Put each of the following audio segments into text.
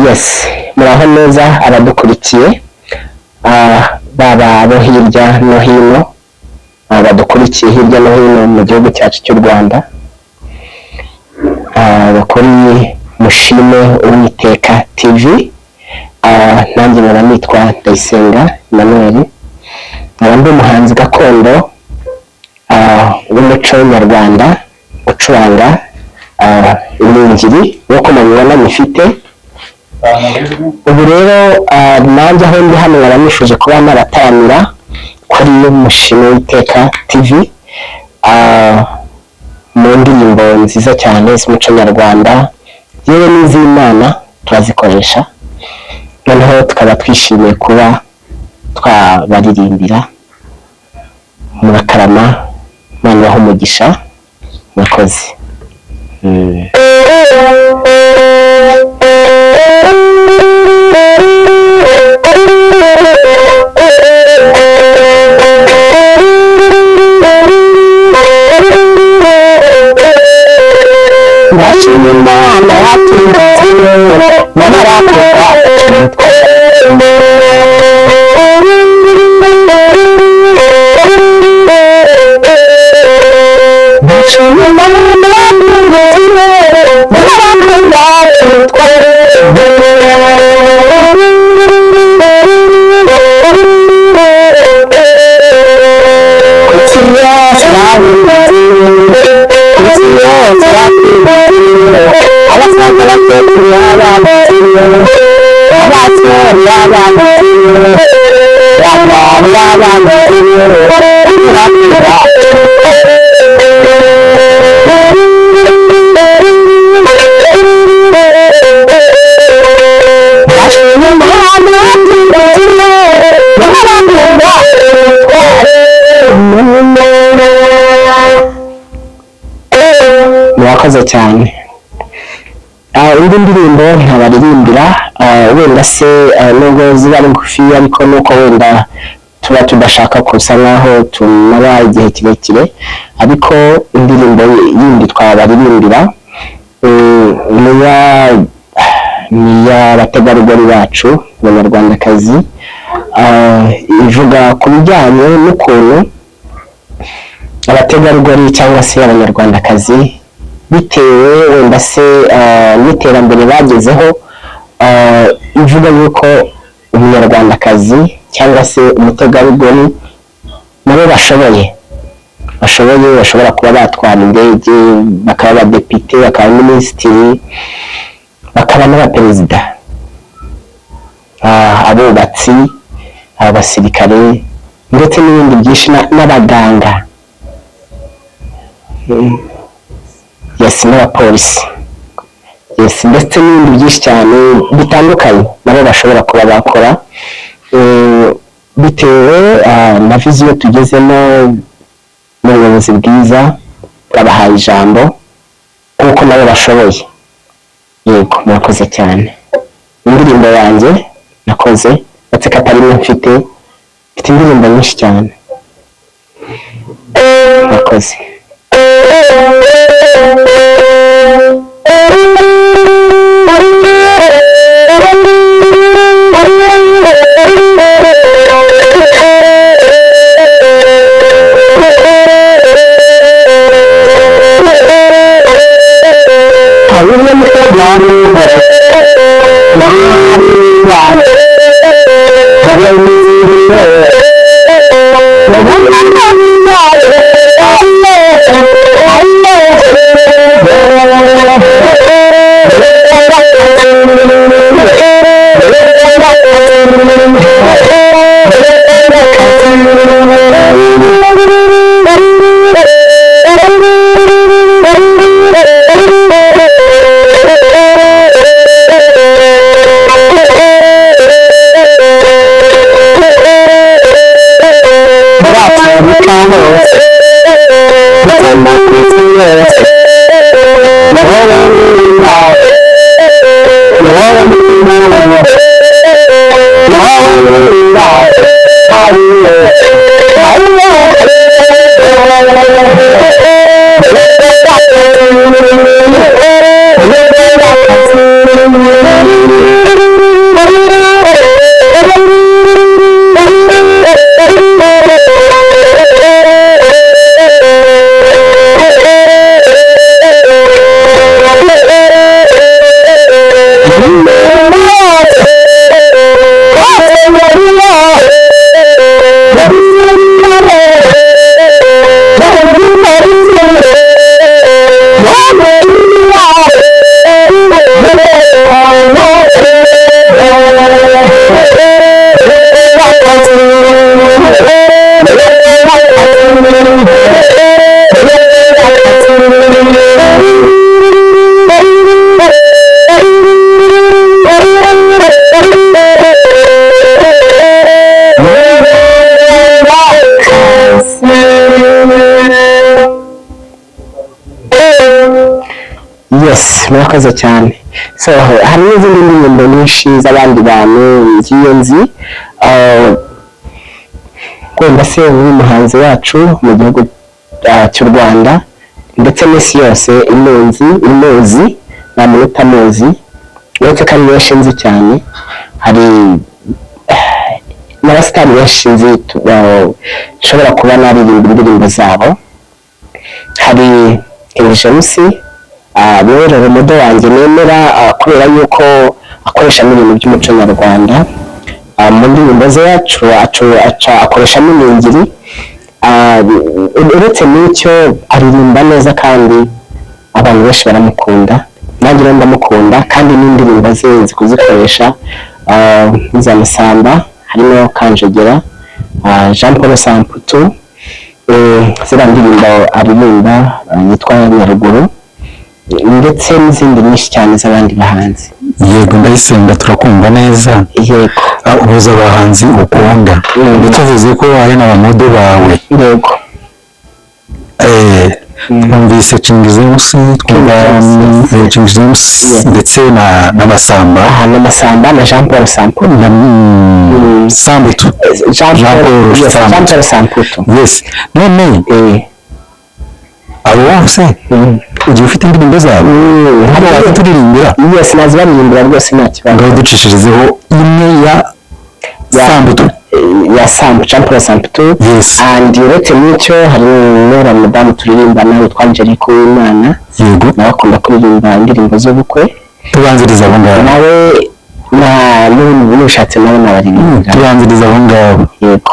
Yes, muraho neza abadukurikiye, baba abo hirya no hino, badukurikiye hirya no hino mu gihugu cyacu cy'u Rwanda, kuri Mushime Uwiteka TV. Nanjye nkaba nitwa Ndayisenga Emmanuel, nkaba ndi umuhanzi gakondo w'umuco nyarwanda ucuranga iningiri nk'uko mubibona mifite. Ubu rero nanjye aho ndi hano nkaba nifuje kuba nabataramira kuri Mushime Uwiteka TV mu ndirimbo nziza cyane z'umuco nyarwanda, yewe n'iz'Imana turazikoresha. Noneho tukaba twishimiye kuba twabaririmbira, murakarama, Imana ibahe umugisha, murakoze. Ndashima Imana yatwibutse n'abarakoka. Ndashima Imana yatwibutse n'abarakoka. Kuki yose yabibutse, kuki yose yatwibutse, abasaza bakecuru babanditse, abasore babanditse, abagabo babanditse, ndashima Imana yatwibutse murakoze cyane. Indi ndirimbo ntabaririmbira, wenda se nubwo ziba ari ngufi, ariko nuko wenda tuba tudashaka kusa nkaho tumara igihe kirekire, ariko indirimbo yindi twabaririmbira ni iy'abategarugori bacu abanyarwandakazi, ivuga ku bijyanye n'ukuntu abategarugori cyangwa se abanyarwandakazi bitewe wenda se n'iterambere bagezeho, ivuga yuko umunyarwandakazi cyangwa se umutegarugori nabo bashoboye bashobora kuba batwara indege, bakaba abadepite, bakaba minisitiri, bakaba n'abaperezida, abubatsi, abasirikare ndetse n'ibindi byinshi n'abaganga. Yes, n'abapolisi, yes, ndetse n'ibindi byinshi cyane bitandukanye nabo bashobora kuba bakora. Bitewe na vision tugezemo n'ubuyobozi bwiza bwabahaye ijambo kuko nabo bashoboye. Yego, murakoze cyane. Indirimbo yanjye nakoze, uretse ko atari imwe mfite, mfite indirimbo nyinshi cyane. Murakoze. Yes, murakoze cyane. So hari n'izindi ndirimbo nyinshi z'abandi bantu ngiye nzi. Wenda se nk'uyu muhanzi wacu mu gihugu cy'u Rwanda ndetse n'isi yose imuzi, imuzi, nta muntu utamuzi, uretse ko ari benshi nzi cyane. Hari n'abasitari benshi nzi nshobora kuba naririmba indirimbo zabo. Hari King James, niwe role model wanjye nemera, kubera yuko akoresha n'ibintu by'umuco nyarwanda. Mu ndirimbo ze akoreshamo iningiri. Uretse n'icyo, aririmba neza kandi abantu benshi baramukunda, nanjye rero ndamukunda, kandi n'indirimbo ze nzi kuzikoresha, nk'iza Masamba, harimo Kanjogera, Jean Paul Samputu, ziriya ndirimbo aririmba yitwa Nyaruguru, ndetse n'izindi nyinshi cyane z'abandi bahanzi. Yego Ndayisenga, turakumva neza. Yego. Uhuza abahanzi ukunda, ndetse uvuze ko ari n'abamodel bawe. Yego. Twumvise King James, twumva King James. King James ndetse na Masamba. Aha na Masamba na Jean Paul Samputu. Na Sambutu. Jean Jean Paul, Paul yes, Samputu. Jean Paul Samputu. Yes, none abo bose ugiye ufite indirimbo zabo hano wazituririmbira? Yes, nazibaririmbira rwose, nta kibazo. Ngaho ducishirizeho imwe ya Sambutu. Ya Jean Paul Samputu. Yes. And uretse n'icyo, hari n'uriya mudamu turirimbana witwa Angelique Uwimana. Nawe akunda kuririmba indirimbo z'ubukwe. Tubanziriza abo ngabo. Nawe na n'ubundi n'ushatse nawe nabaririmbira. Tubanziriza abo ngabo. Yego.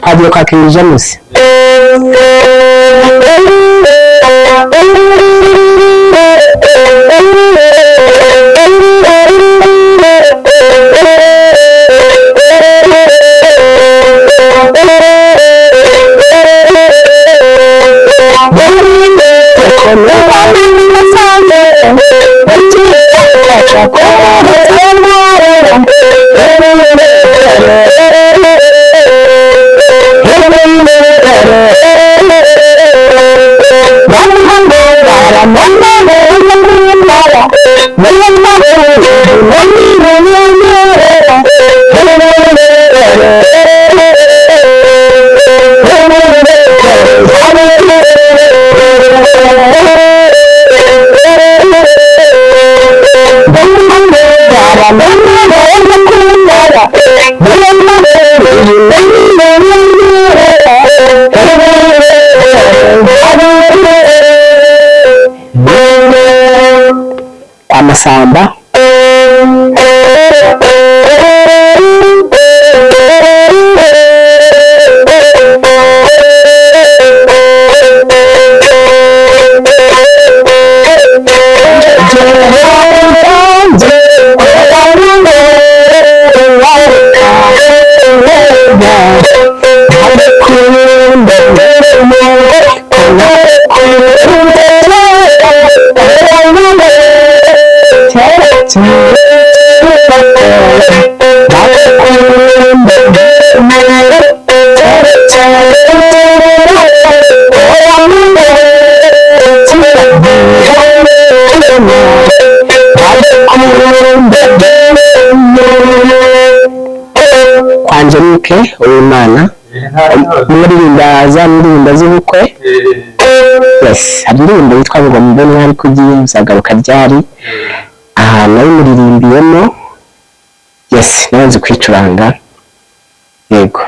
Twagiye kwa King James. Kwa Masamba. Kwa Angelique Uwimana, muririmba za ndirimbo z'ubukwe. Yes, hari indirimbo yitwa ngo mbe mwari kugiye uzagaruka ryari, aha nayo muririmbiyemo. Yes, nawe nzi kwicuranga, yego.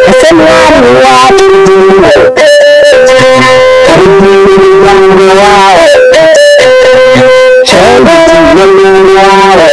Ese mwami wacu umuryango wawe cyangwa umuryango wawe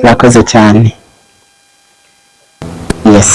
Murakoze cyane. Yes.